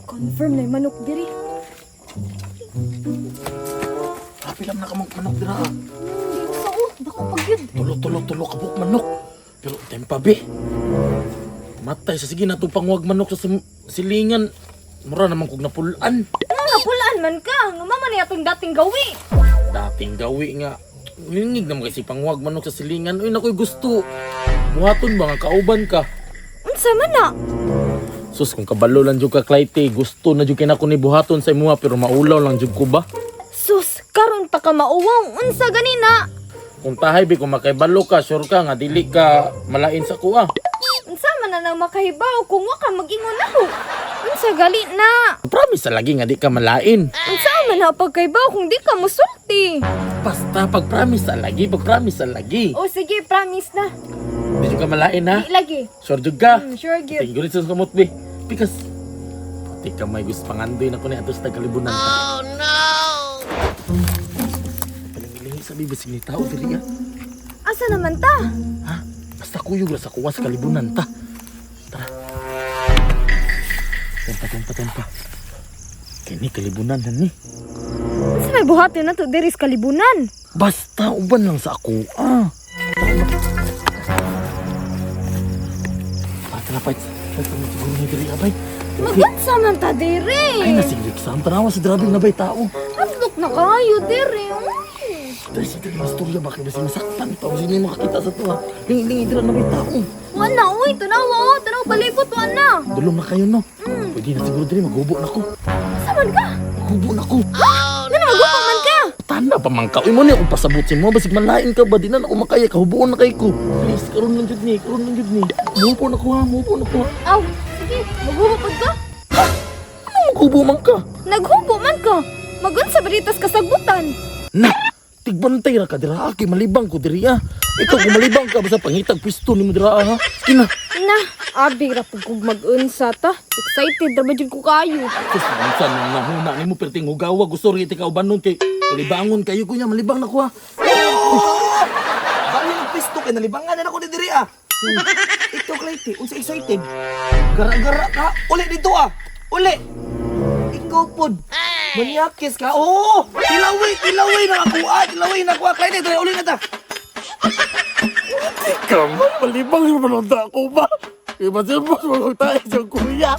Confirm na yung manok diri. Happy lang na ka manok dira ah. Hindi sa oh, dako pag yun. Tulo, tulo, tulo kabuk manok. Pero tempa be. Matay sa sige na pangwag manok sa silingan. Mura naman kog napulaan. Ano napulaan man ka? Nga mama niya atong dating gawi. Dating gawi nga. Lingig naman kasi pangwag manok sa silingan. Uy, nakoy gusto. Buhaton ba nga kauban ka? Unsa man na? Sus, kung kabalo lang jud ka, Clyte, gusto na jud kay nako ni buhaton sa imuha pero maulaw lang jud ko ba? Sus, karon pa ka mauwaw. Unsa ganina? Kung tahay bi kung makaibalo ka, sure ka nga dili ka malain sa kuha. Unsa man na nang makahibaw kung wa ka mag-ingon nako. Unsa gali na? Promise sa lagi nga di ka malain. Unsa man na pagkaibaw kung di ka musulti? Basta pag promise sa lagi, pag promise sa lagi. O sige, promise na. Di jud ka malain ha. Di lagi. Sure jud ka. Sure gyud. Tinggo rin sa kamot bi. Because puti ka may gusto pangandoy na ko ni ato sa tagalibunan ta. Oh no. Palingilingi sa bibis ni tao diri ah. Asa naman ta? Ha? Basta kuyog ra sa kuwa sa kalibunan ta. Tara. Tempa, tempa, tempa. Kini kalibunan na ni. Unsa may buhaton nato diri sa kalibunan? Basta uban lang sa ako. Ah. Tara, tara, fight. Fight, mo siguro ni diri abay. Magunsa man ta diri. Ay, nasigrik sa tanawa sa drabing na bay tao. Hadlok na kayo diri. Uy. Dahil sa diri istorya ba kay basi masaktan pa kasi hindi makakita sa tuwa. Lingi-lingi dira na bay tao. Wala uy, tanawa oh, tanaw palibot wala. Dulong na kayo no. Pwede na siguro diri maghubo na ko. Asa man ka? Maghubo na ko. Ngano maghubo man ka? Tanda pa man ka. Uy mo ni akong pasabot si mo basig malain ka ba di na ako makaya kahubuon na kay ko. Please karon lang jud ni, karon lang jud ni. Mubo na ko ha, mubo na ko ha. Aw, sige, maghubo pud ka. Ano maghubo man ka? Naghubo man ka. Magunsa baritas kasagbutan. Na, tigbantay ra ka dira kay malibang ko diri ah. Ikaw kung malibang ka basta pangitag pwesto nimo dira ah, ha. Sige na. Na, abi ra pud kog mag-unsa ta. Excited ra ba jud ko kayo. Sus, minsan nang nahuna nimo perting hugawa gusto ri ka ubanon kay kalibangon kayo kunya malibang na ko ha. Bali ng pisto kay nalibangan na ako ni diri ah. Ito Clayty, unsa excited? Gara-gara ka, uli dito ah. Uli. Ikaw pod. Manyakis ka. Oo, tilawi, tilawi na ako ah, tilawi na ako ah. Clayty, dali uli na ta. Ikaw man malibang yung manunda ako ba? Iba siya mo tayo sa kuya.